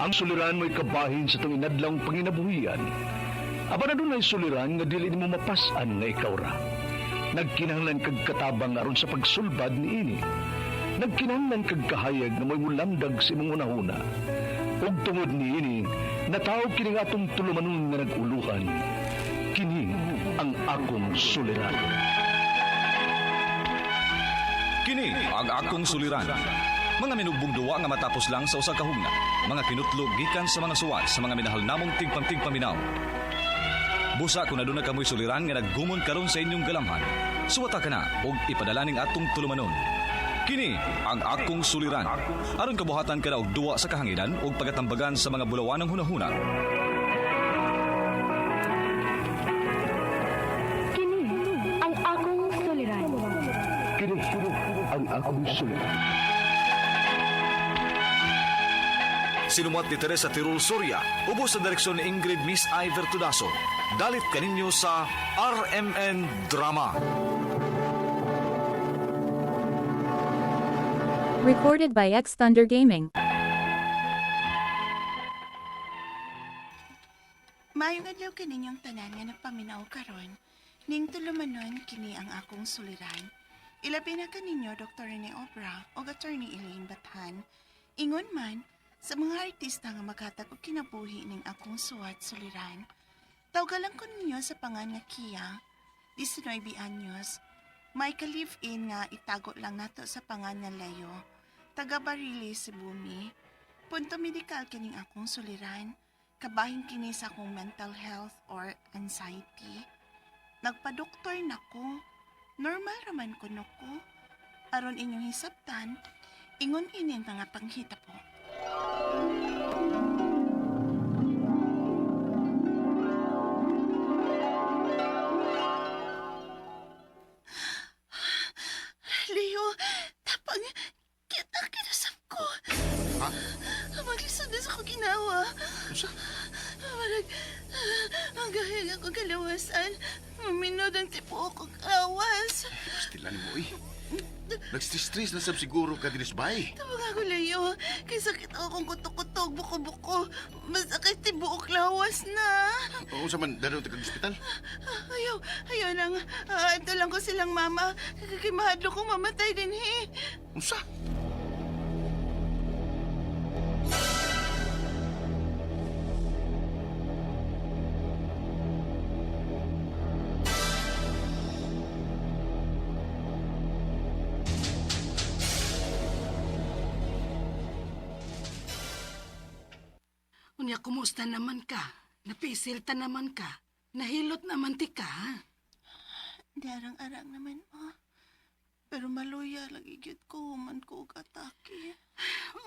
Ang suliran mo'y kabahin sa itong inadlang panginabuhian. Apan adunay suliran nga dili nimo mapas-an nga ikaw ra. Nagkinahanglan kag katabang aron sa pagsulbad niini. Nagkinahanglan kag kahayag nga mo'y mulamdag sa imong hunahuna. Ug tungod niini, nataw kini nga atong tulumanon nga nag-uluhan. Kini ang akong suliran. Kini ang akong suliran. Mga minugbong duwa nga matapos lang sa usa ka hugna. Mga kinutlog gikan sa mga suwat sa mga minahal namong tigpang-tigpaminaw. Busa kung aduna kamoy suliran nga naggumon karon sa inyong galamhan. Suwata ka na og ipadala ning atong tulumanon. Kini ang akong suliran. Aron kabuhatan ka na og duwa sa kahanginan ug pagatambagan sa mga bulawanang hunahuna. Kini ang akong suliran. Kini ang akong suliran. Sinumuat ni Teresa Tirul Soria, ubos sa direksyon ni Ingrid Miss Iver Tudaso. Dalit kaninyo sa RMN Drama. Recorded by X Thunder Gaming. Maayong adlaw kaninyong tanan nga nagpaminaw karon. Ning tulumanon kini ang akong suliran. Ilabi na kaninyo Dr. Rene Obra o Attorney Elaine Bathan. Ingon man sa mga artista nga maghatag og kinabuhi ning akong suwat suliran. Tawgalan ko ninyo sa pangan nga Kia, 19 anyos. May ka-live-in nga itago lang nato sa pangan nga Leo. Taga Barili, Cebu mi. Punto medikal kining akong suliran. Kabahin kini sa akong mental health or anxiety. Nagpadoktor na ko. Normal raman ko no ko. Aron inyong hisabtan, ingon inin mga panghita po. Leo, tapang kita kinasap ko. Ha? Maglisod na sa ko ginawa. Unsa? Marag, ang gahig ako kalawasan. Maminod ang tipo ko kawas. Pastila nimo oy. Nag-stress na sab siguro ka dinis bay. Tabang ako, Leo. Kay sakit akong kutok-kutok, buko-buko. Masakit tibuok lawas na. Unsa man dadon ta kag ospital? Ayaw, ayaw lang. Ito lang ko silang mama. Kay mahadlo kong mamatay din, he. Unsa? Unya, kumusta naman ka? Napisil ta naman ka? Nahilot naman ti ka, ha? Darang-arang naman, ma. Pero maluya, lagi gyud ko, man ko og atake.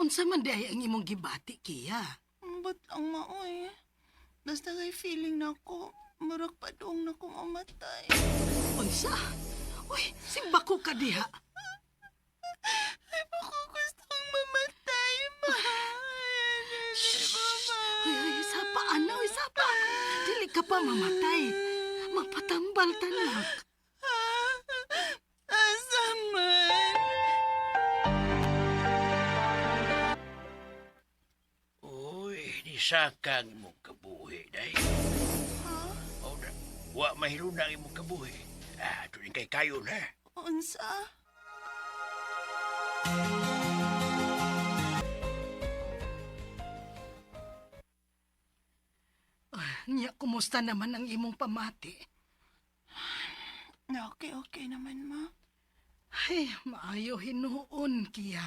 Unsa man di ay ang imong gibati, Kiya? Ba't ang maoy? Basta kay feeling na ako, murag padung na ko mamatay. Unsa? Uy, simbako ka diha. Ay, bako gustong mamatay, ma. Shh! Uy, uy, sapa, ana, uy, sapa. Dili ka pa mamatay. Magpatambal tanak. Asa man? Uy, nisaka ang imong kabuhi, day. Ha? O na, wa mahiluna ang imong kabuhi. Ah, tuning kay kayon, ha? Unsa? Nya, kumusta naman ang imong pamati? Na, okay, okay naman, ma. Ay, maayo hinuon, Kiya.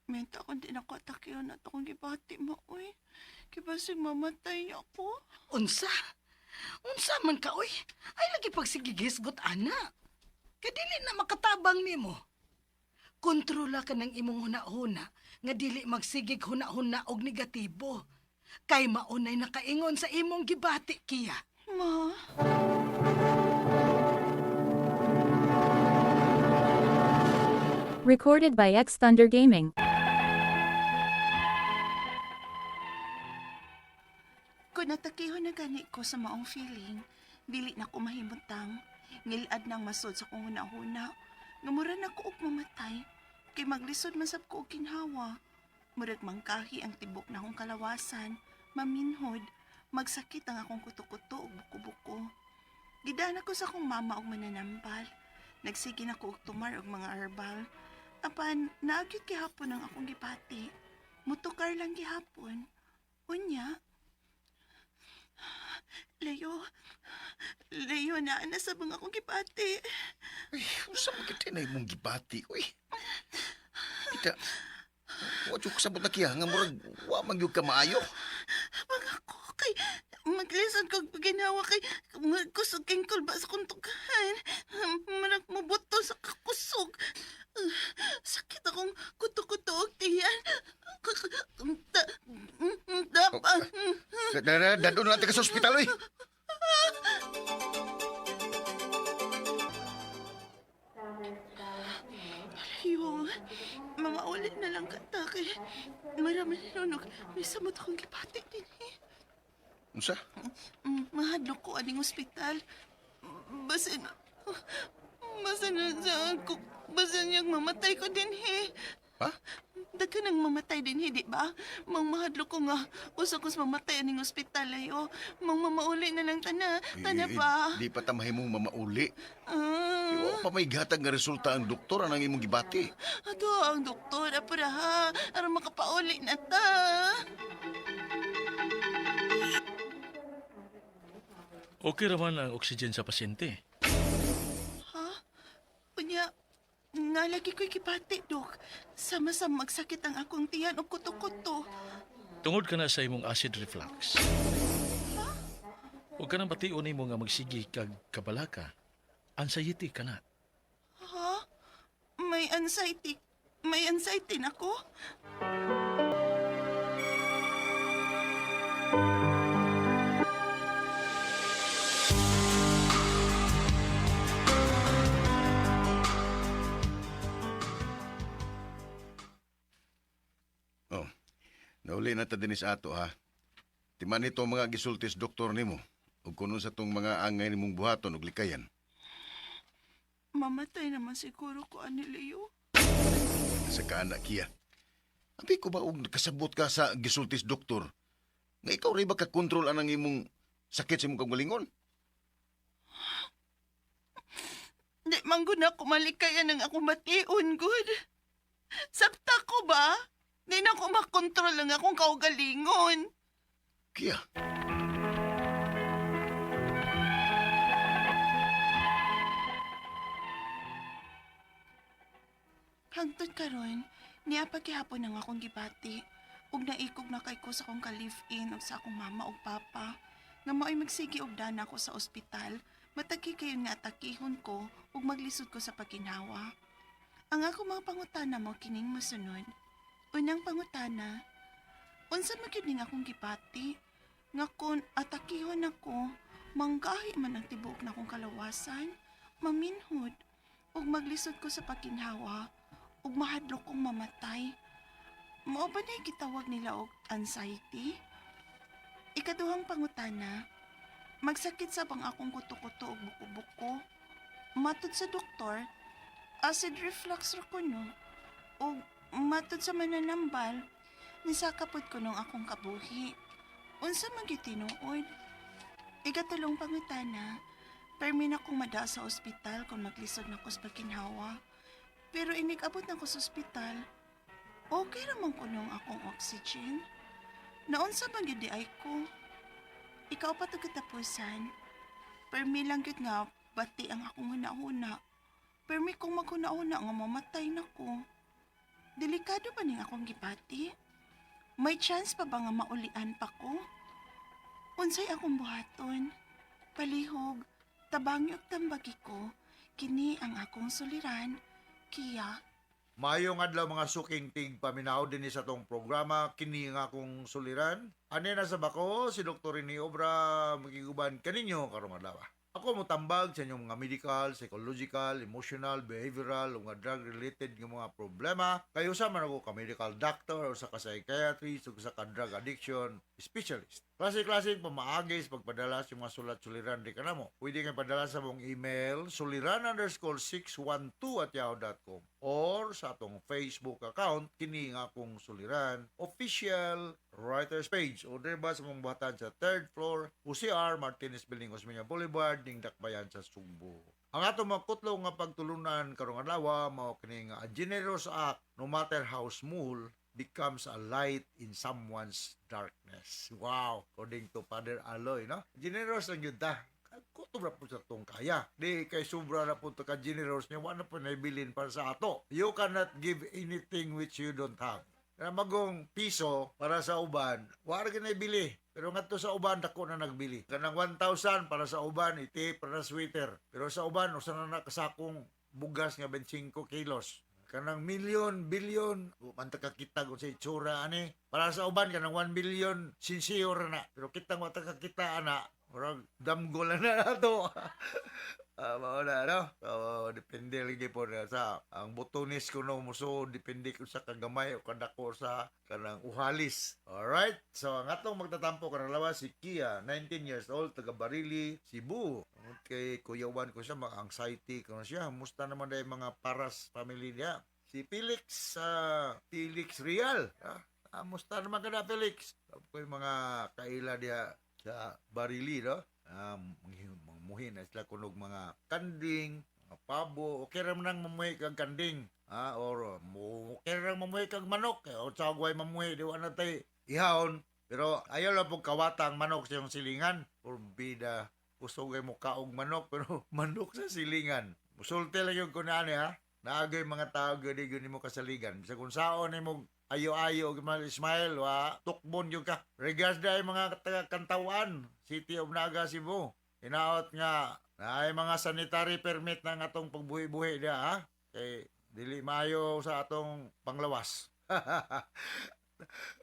Menta kung di na ko atakyon at akong gibati mo, uy. Kibasig mamatay niya ako. Unsa? Unsa man ka, uy? Ay, lagi pagsigigisgot, ana. Kadili na makatabang nimo. Kontrola ka ng imong huna-huna nga dili magsigig huna-huna og negatibo. Kay maunay nakaingon sa imong gibati, Kiya. Ma? Recorded by X Thunder Gaming. Kung natakihon na gani ko sa maong feeling, dili na ko mahimutang. Ngilad nang masod sa kong huna-huna. Ngamura na ko og mamatay. Kay maglisod man sab ko og kinhawa. Murag mangkahi ang tibok na akong kalawasan, maminhod, magsakit ang akong kuto-kuto ug buko-buko. Gidaan ako sa akong mama og mananambal. Nagsige na ko og tumar og mga herbal. Apan, naagyot gihapon ang akong gipati. Mutukar lang gihapon. Unya, Leo, Leo, naa na sa mga akong gipati. Ay, unsa man kita na imong gibati, uy. Kita, wa jud ko sabot na kiya nga murag wa man gyud ka maayo. Mga ko kay maglisod kog ginawa kay kusog king kulba sa kong tukahan. Marag mobuto sa kakusog. Sakit akong kuto-kuto og tiyan. Dapat. Dadon lang ka sa ospital, uy. Leo, mamaulit na lang kata kay marami ninunog. May samot akong gipati din eh. Unsa? Mahadlok ko aning ospital. Basin, basin sa ko, basin niyang mamatay ko din he. Ha? Daghan ang mamatay din he, di ba? Mang mahadlok ko nga, usa ko sa mamatay aning ospital ayo. Mang mamauli na lang tana, tana Eh, pa. Di pa ta mahimong mamauli. Ah, Wa pa may gatag nga resulta ang doktor anang imong gibati. ato ang doktor, apura ha, aron makapauli na ta. Okay raman ang oxygen sa pasyente. Ha? Unya, nalagi ko'y kipati, Dok. Sama sa magsakit ang akong tiyan o kuto-kuto. Tungod ka na sa imong acid reflux. Huwag ka nang bation nimo nga magsigi kag kabalaka. Anxiety ka na. Ha? May anxiety. May anxiety na ko? Oh. Nauli na ta dinis ato ha. Timan nito mga gisultis doktor nimo ug kuno sa tong mga angay nimong buhaton ug likayan. Mamatay naman siguro ko, ani Leo. Sa kaanak kiya. Abi ko ba og kasabot ka sa gisultis doktor? Nga ikaw rin ba ka kontrol anang imong sakit sa imong kaugalingon? Di man gud na kumalikayan ang akong bation, good. Sakta ko ba? Di na ko makontrol ang akong kaugalingon. Kiya. Hangtod karon, niya pagkihapon ang akong gibati. Ug naikog na kay ko sa akong ka-live-in ug sa akong mama ug papa. Nga mao'y magsige og dana ko sa ospital, matagi kayon nga atakihon ko ug maglisod ko sa pagginhawa. Ang akong mga pangutana mo kining mosunod. Unang pangutana, unsa man gyud ning akong gibati? Nga kon atakihon ako, manggahi man ang tibuok na akong kalawasan, maminhod, ug maglisod ko sa pagginhawa ug mahadlok kong mamatay. Mao ba na gitawag nila og anxiety? Ikaduhang pangutana, magsakit sa bang akong kuto-kuto ug buko-buko? Matod sa doktor, acid reflux ra ko no. Ug matod sa mananambal, nisakapod ko nung akong kabuhi. Unsa man gyud tinuod? Ikatulong pangutana, permi na kong madaa sa ospital kung maglisod na ko sa pagkinhawa. Pero inig-abot na ko sa ospital, okay raman ko nung akong oxygen. Naunsa man gyud di ay ko. Ikaw pa to katapusan. Permi lang gyud nga bati ang akong hunahuna. Permi kong maghuna-huna nga mamatay na ko. Delikado ba ning akong gibati? May chance pa ba nga maulian pa ko? Unsay akong buhaton? Palihog, tabangi og tambagi ko, kini ang akong suliran, Kia. Maayong adlaw mga suking tig paminaw dinhi sa tong programa kini nga akong suliran. Ani na sa bako si Dr. Rene Obra magiguban kaninyo karong adlaw. Ako motambag sa inyong mga medical, psychological, emotional, behavioral, o mga drug-related nga mga problema. Kayo sa man ako ka medical doctor o sa ka psychiatrist o sa ka drug addiction specialist. Klase-klase pamaagi sa pagpadala sa mga sulat-suliran di ka na mo. Pwede kayo padala sa mong email suliran_612@yahoo.com or sa atong Facebook account kini nga akong Suliran official writers page o diba sa mong buhatan sa third floor UCR Martinez Building, Osmeña Boulevard, ning Dakbayan sa Sugbo. Ang atong mga kutlo nga pagtulunan karong adlaw mao kini nga a generous act, no matter how small, becomes a light in someone's darkness. Wow, according to Father Aloy, no? Generous lang yun ta. Kutob ra po sa tong kaya. Di kay sobra na po ka generous niya, wala na po naibilin para sa ato. You cannot give anything which you don't have. Kaya magong piso para sa uban, wala ka naibili. Pero ngadto sa uban, dako na nagbili. Kanang 1,000 para sa uban, iti para sa sweater. Pero sa uban, usa na nakasakong bugas nga 25 kilos. Kanang milyon, bilyon, man ta kakita kung sa itsura ani. Para sa uban, kanang 1 billion, sincere na. Pero kitang wa ta kakita ana, murag damgo lang na nato. Ah, mao na, no? So, depende lagi po na sa ang butones ko no muso, depende ko sa kagamay o kadako sa kanang uhalis. Alright? So, ang atong magtatampo karong lawas si Kia, 19 years old, taga Barili, Cebu. Okay, kuyawan ko siya, mga anxiety ko na siya. Musta naman dahil mga paras family niya. Si Felix, Felix Real. Ah, musta naman ka na, Felix? Ko yung mga kaila diya sa Barili, no? Ah, muhi na sila kunog mga kanding, mga pabo. Okay ra man nang mamuhi kag kanding. Ah, or mo okay ra mamuhi kag manok. O sa way mamuhi, di wa na tay ihawon. Pero ayaw lang pong kawata ang manok sa iyong silingan. Porbida, kusog ay mo kaog manok, pero manok sa silingan. Musulti lang yung kunani ha. Naagay mga tao gani gani mo kasaligan. Bisag kung saon nimo ayo-ayo og mga smile wa tukbon gyud ka. Regards dahil mga taga Kantawan, City of Naga, Cebu. Hinaot nga naay mga sanitary permit na nga atong pagbuhi-buhi diha ha. Kay dili maayo sa atong panglawas.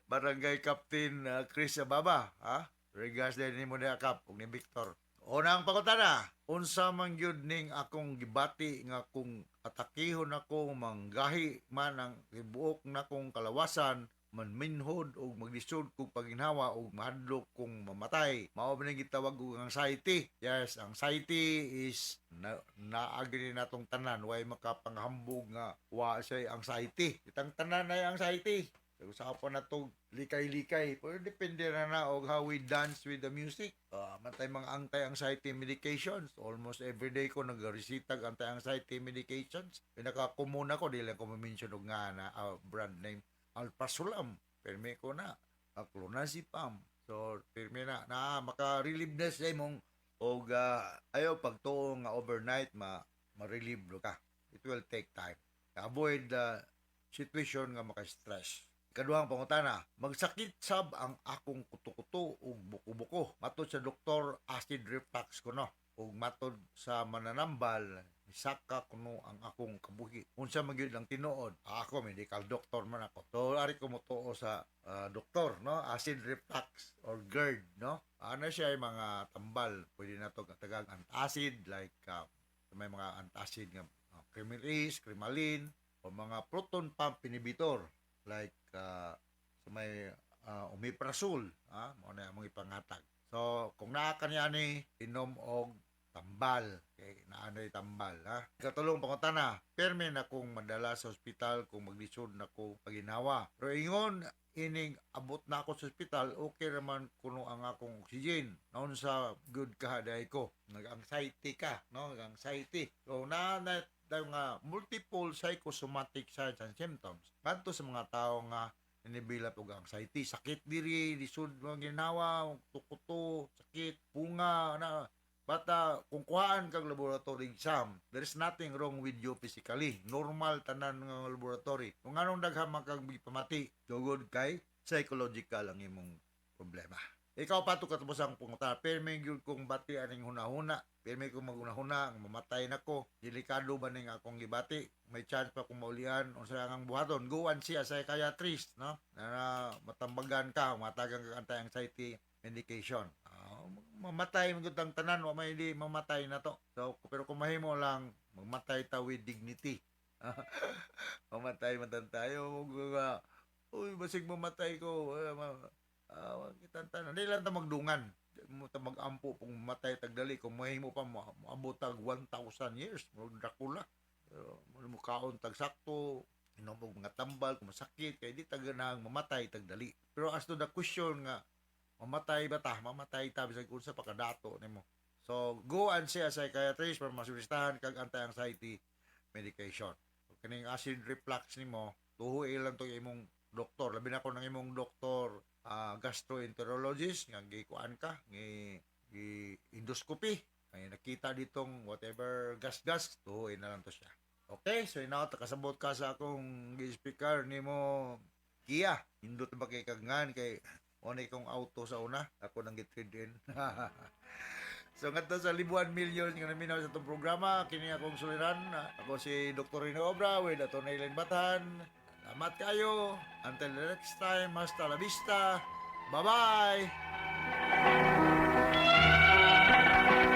Barangay Captain Chris Ababa, ha? Regards din nimo diha Kap ug ni Victor. Unang pangutana, unsa man gyud ning akong gibati nga kung atakihon ako manggahi man ang gibuok nakong kalawasan, manminhod og maglisod kog paginhawa og mahadlok kong mamatay? Mao ba ning gitawag og anxiety? Yes, anxiety is na naagi ni natong tanan, way makapanghambog nga wa siya anxiety. Kitang tanan na anxiety. Usapan na to likay-likay. Pero depende na na og how we dance with the music. Matay mga anti-anxiety medications. Almost every day ko nag-resitag anti-anxiety medications. Pinaka-common ako, di lang ko ma-mention og nga na brand name. Alprazolam. Pirmi ko na. Clonazepam. So, pirmi na. Na, maka-relieve na sa imong og ayaw pagtuo nga overnight ma ma-relieve ka. It will take time. Avoid the situation nga maka-stress. Kaduhang pangutana, magsakit sab ang akong kuto-kuto ug buko-buko. Matod sa doktor, acid reflux kuno. Ug matod sa mananambal, misaka kuno ang akong kabuhi. Unsa man gyud ang tinuod? Ah, ako medical doctor man ako. So ari ko motuo sa doktor, no? Acid reflux or GERD, no? Ano siya ay mga tambal, pwede na to katagag antacid like may mga antacid nga Kremil-S, Kremalin o mga proton pump inhibitor like sa may omeprazole, ah, mao na among ipangatag. So kung naa ka niya ni, inom og tambal kay naa na tambal ha. Katulong pangutana, permi na kong madala sa ospital kung maglisod na ko paginhawa. Pero ingon ining abot na ako sa ospital, okay raman kuno ang akong oxygen. Naunsa good ka dahil ko? Nag-anxiety ka, no? Nag-anxiety. So na na dahil nga multiple psychosomatic signs and symptoms ngadto sa mga tao nga ninibilap og anxiety, sakit diri, lisod mga ginawa, tukuto, sakit punga na. Bata, kung kuhaan kag laboratory exam, there is nothing wrong with you physically. Normal tanan nga laboratory. Kung anong daghan man kag pamati, tungod kay psychological ang imong problema. Ikaw pa to katapos ang pangutana. Pirmi gyud kong bati aning hunahuna. Pirmi kong maghunahuna, ang mamatay na ko. Delikado ba ning akong gibati? May chance pa kung maulian. Unsa ang buhaton? Go and see a psychiatrist, no? Na matambagan ka, matagang ka anti-anxiety medication. Ah, Mamatay man gyud tang tanan, wa may di mamatay na to. So pero kung mahimo lang mamatay ta with dignity. Mamatay man tan tayo ug uy, basig mamatay ko. Kitang tanan. Di lang ta magdungan. Di mo ta magampo kung mamatay tagdali kung mahimo pa moabot tag 1,000 years, murag Dracula. Pero mo kaon tag sakto, inom og mga tambal kung masakit kay di ta ganahang mamatay tagdali. Pero as to the question nga mamatay ba ta, mamatay ta bisag unsa pa kadato nimo. So go and see a psychiatrist para masulistahan kag anti-anxiety medication. So, kining acid reflux nimo, tuhoy lang to imong doktor. Labi na ko ng imong doktor gastroenterologist nga gikuan ka, gi, gi endoscopy. Ay nakita ditong whatever gas-gas, tuhoy na lang to siya. Okay, so inaw kasabot ka sa akong gi-speaker nimo Kia. Hindot ba kay kagngan kay one kong auto sa una, ako nang gi-trade in. So ngadto sa libuan million nga naminaw sa itong programa, kini akong suliran. Ako si Dr. Rino Obra with Atty. Elaine Batan. Salamat kayo. Until the next time, hasta la vista. Bye-bye!